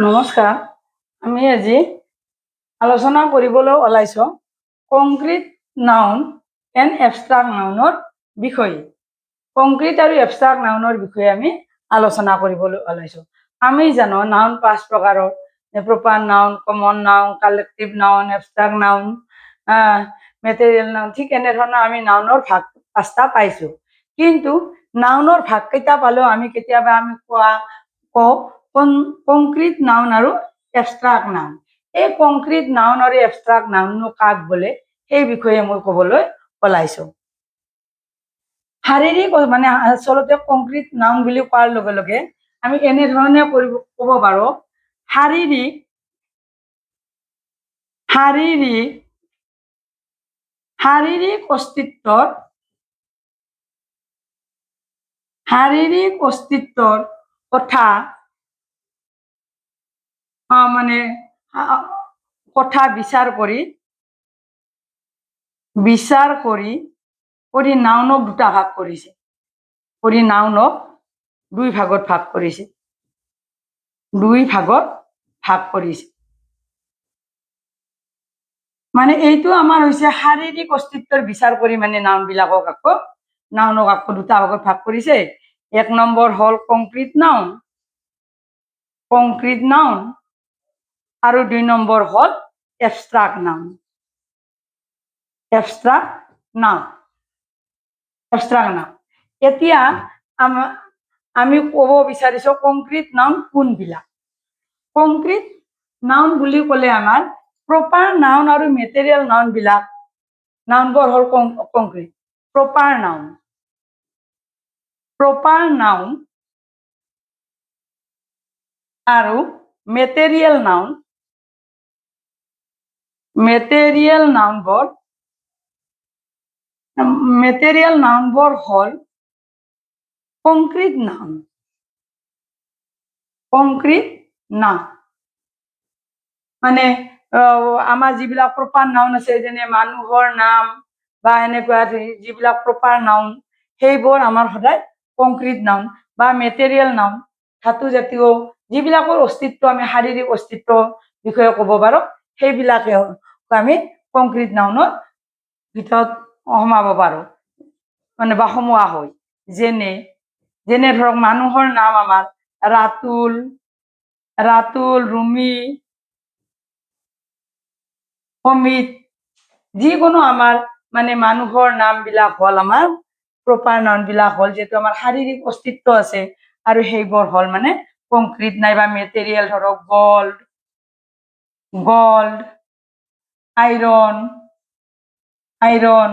নমস্কাৰ। আমি আজি আলোচনা কৰিবলৈ ওলাইছোঁ কংক্ৰিট নাউন এণ্ড এবষ্ট্ৰাক্ট নাউনৰ বিষয়ে। কংক্ৰিট আৰু এবষ্ট্ৰাক্ট নাউনৰ বিষয়ে আমি আলোচনা কৰিবলৈ ওলাইছোঁ। আমি জানো নাউন পাঁচ প্ৰকাৰৰ: proper noun, common noun, collective noun, abstract noun, material noun। ঠিক এনেধৰণৰ আমি নাউনৰ ভাগ পাঁচটা পাইছোঁ। কিন্তু নাউনৰ ভাগকেইটা পালেও আমি কেতিয়াবা আমি কওঁ কংক্ৰিট নাউন আৰু এবষ্ট্ৰাক্ট নাউন। এই কংক্ৰিট নাউন আৰু এবষ্ট্ৰাক্ট নাউননো কাক বোলে, সেই বিষয়ে মই ক'বলৈ ওলাইছোঁ। শাৰীৰিক মানে আচলতে কংক্ৰিট নাউন বুলি কোৱাৰ লগে লগে আমি এনেধৰণে ক'ব পাৰোঁ, শাৰীৰিক অস্তিত্বৰ কথা মানে কথা বিচাৰ কৰি নাউনক দুটা ভাগ কৰিছে, কৰি নাউনক দুই ভাগত ভাগ কৰিছে, দুই ভাগত ভাগ কৰিছে। মানে এইটো আমাৰ হৈছে শাৰীৰিক অস্তিত্বৰ বিচাৰ কৰি মানে নাউনক আকৌ দুটা ভাগত ভাগ কৰিছে। এক নম্বৰ হ'ল কংক্ৰিট নাউন, কংক্ৰিট নাউন আৰু দুই নম্বৰ হ'ল abstract noun, abstract noun, abstract noun। এতিয়া আমি ক'ব বিচাৰিছোঁ কংক্ৰিট নাউন কোনবিলাক। কংক্ৰিট নাউন বুলি ক'লে আমাৰ প্ৰপাৰ নাউন আৰু মেটেৰিয়েল নাউনবিলাক, নাউনবোৰ হ'ল concrete proper noun, proper noun আৰু মেটেৰিয়েল নাউন। মেটেৰিয়েল নাউনবোৰ হ'ল কংক্ৰিট নাউন, কংক্ৰিট নাউন। মানে আমাৰ যিবিলাক প্ৰপাৰ নাউন আছে, যেনে মানুহৰ নাম বা এনেকুৱা যিবিলাক প্ৰপাৰ নাউন, সেইবোৰ আমাৰ সদায় কংক্ৰিট নাউন বা মেটেৰিয়েল নাউন, ধাতু জাতীয় যিবিলাকৰ অস্তিত্ব আমি শাৰীৰিক অস্তিত্ব বিষয়ে ক'ব পাৰোঁ, সেইবিলাকে আমি কংক্ৰিট নাউনৰ ভিতৰত সোমাব পাৰোঁ মানে বা সোমোৱা হয়। যেনে ধৰক মানুহৰ নাম আমাৰ ৰাতুল, ৰুমি, অমিত, যিকোনো আমাৰ মানে মানুহৰ নামবিলাক হ'ল আমাৰ প্ৰপাৰ নাউনবিলাক হ'ল, যিহেতু আমাৰ শাৰীৰিক অস্তিত্ব আছে আৰু সেইবোৰ হ'ল মানে কংক্ৰিট। নাইবা মেটেৰিয়েল ধৰক গল্ড, গল্ড, আইৰণ, আইৰণ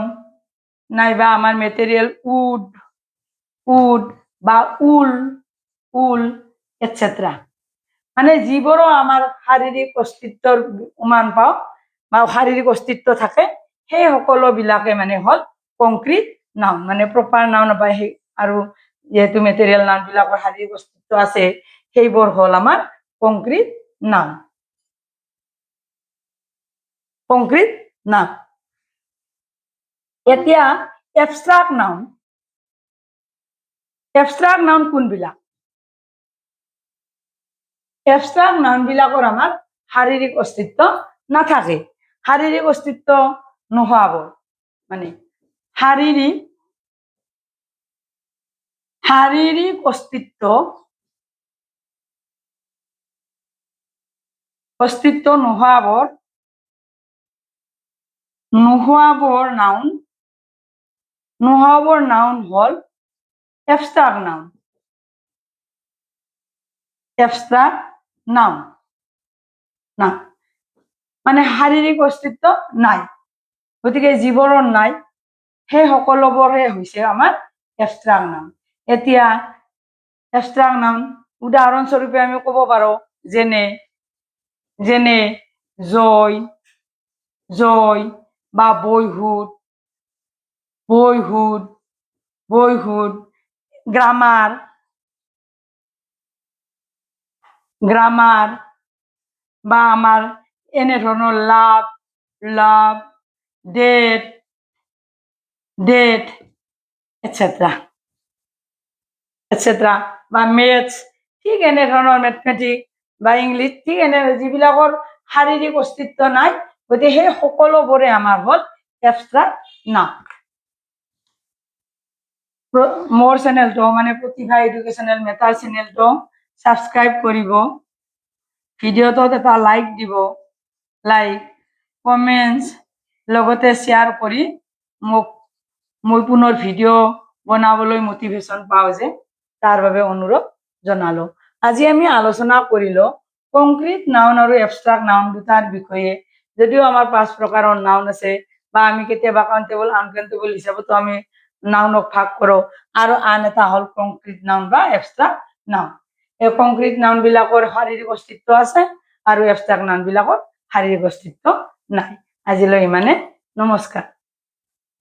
নাইবা আমাৰ মেটেৰিয়েল উড, উড বা উল, উল এটচেট্ৰা। মানে যিবোৰো আমাৰ শাৰীৰিক অস্তিত্বৰ উমান পাওঁ বা শাৰীৰিক অস্তিত্ব থাকে, সেই সকলোবিলাকে মানে হ'ল কংক্ৰিট নাউন, মানে প্ৰপাৰ নাউন বা সেই আৰু যিহেতু মেটেৰিয়েল নাউনবিলাকৰ শাৰীৰিক অস্তিত্ব আছে, সেইবোৰ হ'ল আমাৰ কংক্ৰিট নাউন, কংক্ৰিট নাউন। এতিয়া এবষ্ট্ৰাক্ট নাউন। এবষ্ট্ৰাক্ট নাউন কোনবিলাক? এবষ্ট্ৰাক্ট নাউনবিলাকৰ আমাৰ শাৰীৰিক অস্তিত্ব নাথাকে। শাৰীৰিক অস্তিত্ব নোহোৱাবোৰ মানে শাৰীৰিক অস্তিত্ব নোহোৱাবোৰ নাউন হ'ল এবষ্ট্ৰাক্ট নাউন, এবষ্ট্ৰাক্ট নাউন না মানে শাৰীৰিক অস্তিত্ব নাই। গতিকে যিবোৰৰ নাই, সেই সকলোবোৰহে হৈছে আমাৰ এবষ্ট্ৰাক্ট নাউন। এতিয়া এবষ্ট্ৰাক্ট নাউন উদাহৰণস্বৰূপে আমি ক'ব পাৰোঁ, যেনে জয়, জয় বা boyhood, boyhood, boyhood, grammar, grammar বা আমাৰ এনেধৰণৰ love, love, death, death, etcetera, etcetera বা মেথছ, ঠিক এনেধৰণৰ মেথমেটিক বা ইংলিছ, ঠিক এনে যিবিলাকৰ শাৰীৰিক অস্তিত্ব নাই, গতিকে সেই সকলোবোৰে আমাৰ হ'ল এবষ্ট্ৰাক্ট নাউন। মোৰ চেনেলটো, মানে প্ৰতিভা এডুকেশ্যনেল মেটাৰ চেনেলটো ছাবস্ক্ৰাইব কৰিব, ভিডিঅ'টোত এটা লাইক দিব, লাইক, কমেণ্টছ, লগতে শ্বেয়াৰ কৰি মোক মই পুনৰ ভিডিঅ' বনাবলৈ মটিভেশ্যন পাওঁ যে, তাৰ বাবে অনুৰোধ জনালো। আজি আমি আলোচনা কৰিলো কংক্ৰিট নাউন আৰু এবষ্ট্ৰাক্ট নাউন দুটাৰ বিষয়ে। যদিও আমাৰ পাঁচ প্ৰকাৰৰ নাউন আছে বা আমি কেতিয়াবা কাউণ্টেবল, আনকাউণ্টেবল হিচাপতো আমি নাউনক ভাগ কৰোঁ, আৰু আন এটা হ'ল কংক্ৰিট নাউন বা এবষ্ট্ৰাক্ট নাউন। এই কংক্ৰিট নাউন বিলাকৰ শাৰীৰিক অস্তিত্ব আছে আৰু এবষ্ট্ৰাক্ট নাউন বিলাকৰ শাৰীৰিক অস্তিত্ব নাই। আজিলৈ ইমানে। নমস্কাৰ।